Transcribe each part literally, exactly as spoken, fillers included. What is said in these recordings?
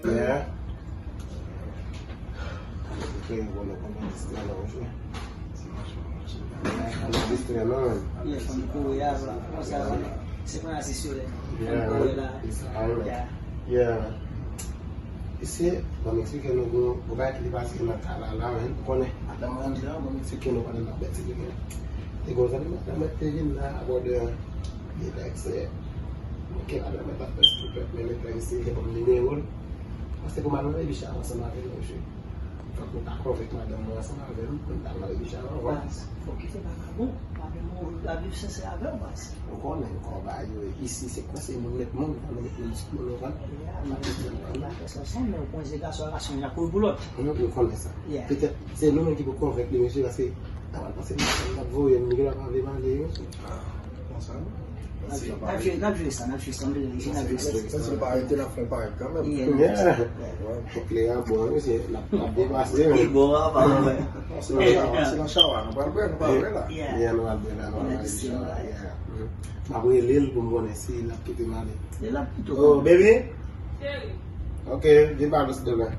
Yeah. Ok, bon, nou konn distrè nan, wi. Konn distrè nan, men. Yes, m kouri a, konsa, se pa asisyon lè. Yeah, man. It's all right. Yeah. Yeah. Isi, ban m eksplike nou, gon, gon bagay ki te pase nan ka la, la, men. Ou konnen, madanm mwen antre an, ban m eksplike nou, pandan n ap eksplike. Te gon zanmi madanm mwen te vin la, abòde, li te vekse. Ok, madanm mwen t ap fè stupid, men li te isi, li te ban m nimewo l. Paske pou m al nan Baby Shower ansanm avè l, monchè, fòk mwen ta konvenk madanm mwen ansanm avè m pou n ta al nan Baby Shower, wè. Baz, fòk kite vakabon. Madanm mwen ap viv sensè avè w, baz. Ou konnen, kòba yo, isi, se kwen se moun met moun, fò nou met moun sou moun, ou konnen. Yeah, man. Fè sa, men ou konn se gason a gason, y a kouri pou lòt. Nou, nou konnen sa. Yeah. Petèt, se nou menm ki pou konvenk li, mesye, paske, ta pral panse, m ap voye m, li genlè pa vle m ale, mesye. Ah, konsa, non? N ap jwe, n ap jwe sa, n ap jwe sa, m vle jwe, n ap jwe sa. Menm si nou pa rete, n ap fè yon parèt kanmenm. Yeah, n ap jwe sa. Yeah. Fòk lè a bon, mesye, n ap, n ap depase, men. Li bon, apa, wè. Non, se nan chawa, se nan chawa, nou pral bwè, nou pral bwè la. Yeah. Yeah, nou pral bwè la, nou pral bwè la. Yeah. M ap rele l pou m konnen si l ap kite m ale. Li la pito. Oh, baby? Cheri. Ok, vin pa nou, silvouplè.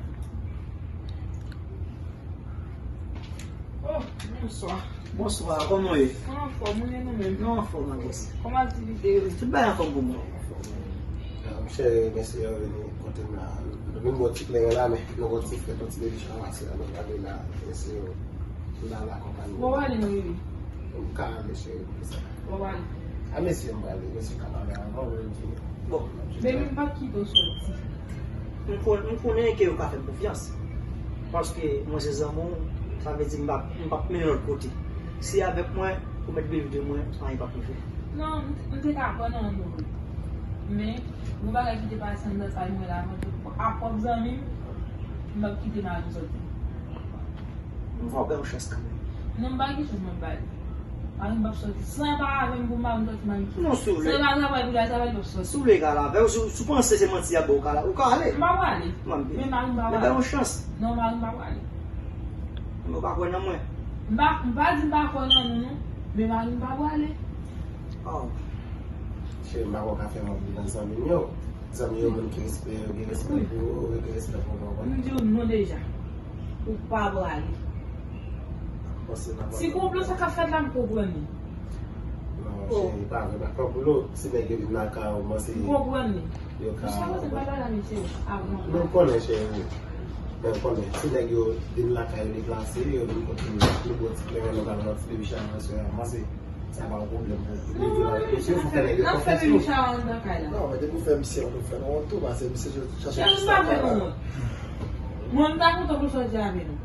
Oh, bonswa. Bonswa, kòman w ye? Mwen anfòm, ou ye nou menm? Nou anfòm, ma bòs. Kòman aktivite yo? Tout bagay anfòm pou mwen. Ah, monchè, mesye yo vini kote m la. Nou vin bò ti kleren la, men nou gon ti fèt, yon ti Baby Shower, se la nou prale la, mesye yo. M la, la konpayi. Bon, w ale non, bebe. M ka ale, cheri, pou sa. Bon, w ale. A, mesye, m prale, mesye ka pale avan, ou menm ki. Bon. Baby, m p ap kite w soti. M kon-, m konnen ke ou ka fè m konfyans. Paske mwen se zanmi w, sa vle di m p ap, m p ap mennen l lòt kote. Si avèk mwen, ou mèt believe de mwen, anyen p ap rive. Non, m, m te ka kwè nan nou vre. Men, gon bagay ki te pase anndan sa, mwen la, mwen te, a pwòp zanmi m, m p ap kite mari m soti. M va bay yon chans kanmenm. Non, m pa gen chans mwen bay. Mari m p ap soti. San pa avè m pou mari m soti, mari m soti. Non, si w vle. San pa travay pou l al travay, l p ap soti. Si w vle, ka al avè w. Si, si w panse se manti y ap ba w, ka al, ou ka ale. M pa prale. Men mari m pa prale. Men bay yon chans. Non, mari m pa prale. Men ou pa kwè nan mwen. M pa, m pa di m pa kwè nan nou, non. Men mari m pa prale. Oh. Cheri, m pa kwè w ka fè m anvi nan zanmi m yo. Zanmi yo, moun ki respè, yo gen respè pou ou, yo gen respè pou nou. M di w non deja. Ou pa prale. Si konplo sa k ap fèt la, m konprann li. Non, cheri, pa vre, pa konplo. Si nèg yo vin lakay ou, m panse yo ka. M konprann li. Jiskaprezan, m pa pale a mesye yo avan. Nou konnen, cheri. Men konnen, si nèg yo vin lakay ou deplase, yo vin kote nou, nou bò ti kleren, nou pral nan ti Baby Shower aswè a, m panse sa pa yon pwoblèm pou ou. Mesye, fò fè nèg yo konfyans tou. N ap fè Baby Shower anndan kay la. Non, men depi w fè misye, nou fè nou wont tou, paske misye chache jis sa fè la. Mwen, m ta kontan pou sòti avè nou.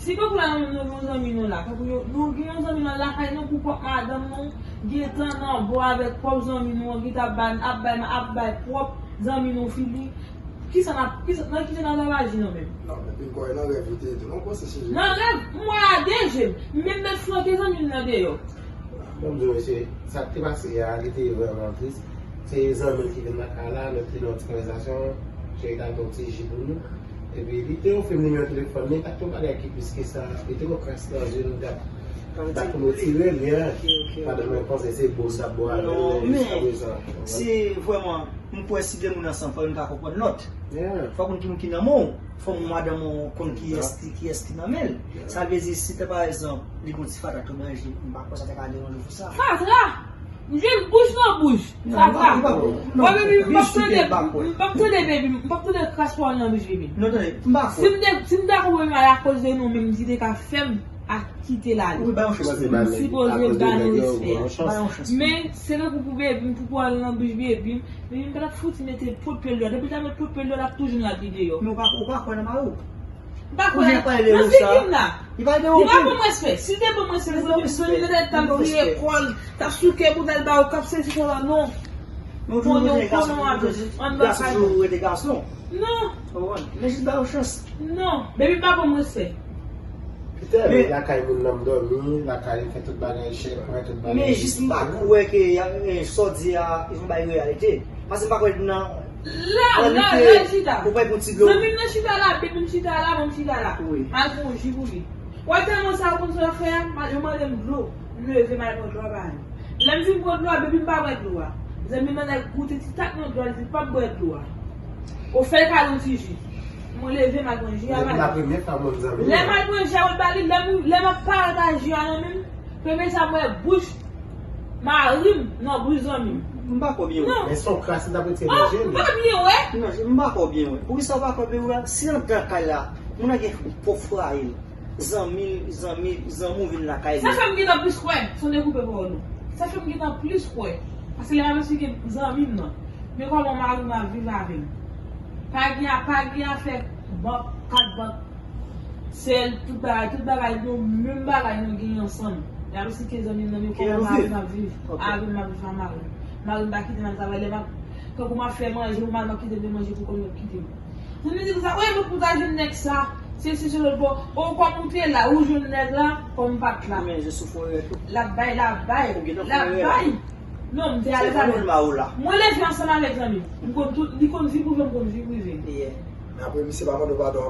Si pèp la, nou gen yon zanmi nou la, tankou yo, nou gen yon zanmi nou lakay nou pou pwòp madanm nou, gentan nan bò avèk pwòp zanmi nou an, gentan ap bay, ap bay, ap bay pwòp zanmi nou figi. Kisa n ap, kisa, nan kisa n ap lavaji nou menm? Non, men vin kwè nan rèv ou te ye tou. Non, panse se je. Nan rèv, m wè a de je m. M menm mèt flanke zanmi m nan deyò. Bon, m di w, mesye, sa k te pase a, li te vrèman tris. Se zanmi l ki vin lakay la, nou te nan yon ti konvèsasyon, cheri t al gen yon ti ji pou nou. Epi li te ofri m nimewo telefòn li, li pa t yon bagay ki plis ke sa. Li te gen kras nan je l, li t ap, li t ap retire l, yeah. Pandan mwen panse se bo sa bo avè l, men jiskaprezan. Non, men se vrèman, m kwè si de moun ansanm, fò youn ka konprann lòt. Yeah. Fò konn ki moun ki nan men w, fò madanm ou konn kiyès ki, kiyès ki nan men l. Sa vle di, si te pa egzanp, li gon ti fatra tou manje, m pa kwè sa te ka deranje w pou sa. Fatra! M jwenn bouch nan bouch. Sa va. Mwen, baby, m p ap tande, m p ap tande, baby, m p ap tande kras pa w nan bouch, baby. Non, tande, m pa kwè. Si m te, si m ta konprann mal akoz de nou menm, si te ka fè m ak kite l ale. M sipoze ba nou respè. Men, se tankou pou baby m, pou pral nan bouch baby m, baby m pa t ap fouti mete pwòp pye l deyò. Depi l ta met pwòp pye l deyò, l ap toujou nan deyò. Men ou pa, ou pa kwè nan mari w? M pa kwè nan figi m la. Li pa ban m respè. Si l te ban m respè, zanmi m, zanmi m te t ap vire kò l, t ap souke bout l ba ou, k ap sezi kò l, non. Konnen w konnen w ap ann ba kay mwen. Non. Men jis ba yo chans. Non. Baby m pa ban m respè. Petèt, men lakay moun nan m dòmi, lakay m fè tout bagay chèk, mwen tout bagay. Men jis m pa kwè ke, eh, sa w di a, yon bagay reyalite. Paske m pa kwè nan. La, la, la, l chita. Ou pral pran ti dlo. Zanmi m nan chita la, baby m chita la, mwen m chita la. Wi. Al pran yon ji pou li. Wè tèlman sa ou konn sa w ap fè a, m al, yo mande m dlo. M leve, m al pran dlo a ba yo. Lè m fin pran dlo a, baby m pa bwè dlo a. Zanmi m nan al goute ti tak nan dlo a, li di l p ap bwè dlo a. Ou fè l kado yon ti ji. Mwen leve, m al pran ji a ba li. Premye fwa mwen zanmi. Lè m al pran ji a, mwen ba li, lè m, lè m ap parèt ak ji a nan men m, premye sa m wè bouch mari m nan bouch zanmi m. M pa kwè byen wè. Non. Men se yon kras li t ap retire Oh, nan je m li. pa byen wè. Non, m pa kwè byen wè. Poukisa w pa kwè byen wè? Si andan kay la, moun nan gen pwòp fwaye l. Zanmi, zanmi, zanmi w vin lakay li. Sa fè m gentan plis kwè. Sonde koupe pawòl ou. Sa fè m gentan plis kwè. Paske lè m ap esplike zanmi m nan. Men kòman mari m ap viv avè m. Pa gen, pa gen afè bank, kat bank. Sèl, tout bagay, tout bagay, nou, menm bagay nou genyen ansanm. Lè m ap esplike zanmi m nan, men kòman mari m ap viv. Avè m ap viv ak mari m. Mari m pa kite m al travay. Lè m ap, tankou m ap fè manje, ou mari m ap kite m fè manje pou kòm yo kite m. Zanmi di konsa, wi, mwen pou ta jwenn nèg sa. Se si se lòt bò. O, kòm ou te la, ou jwenn nèg la, kòm m pa t la. Men je soufri tou. L ap bay, l ap bay. Ou gentan L ap fè erè. Bay. Non, m te Se alèz avè fanmi l. M a ou la. Mwen leve ansanm avèk zanmi m. M konn tout, li konn vi prive, m konn vi prive. Yeah. Men apre misye pa mande w padon.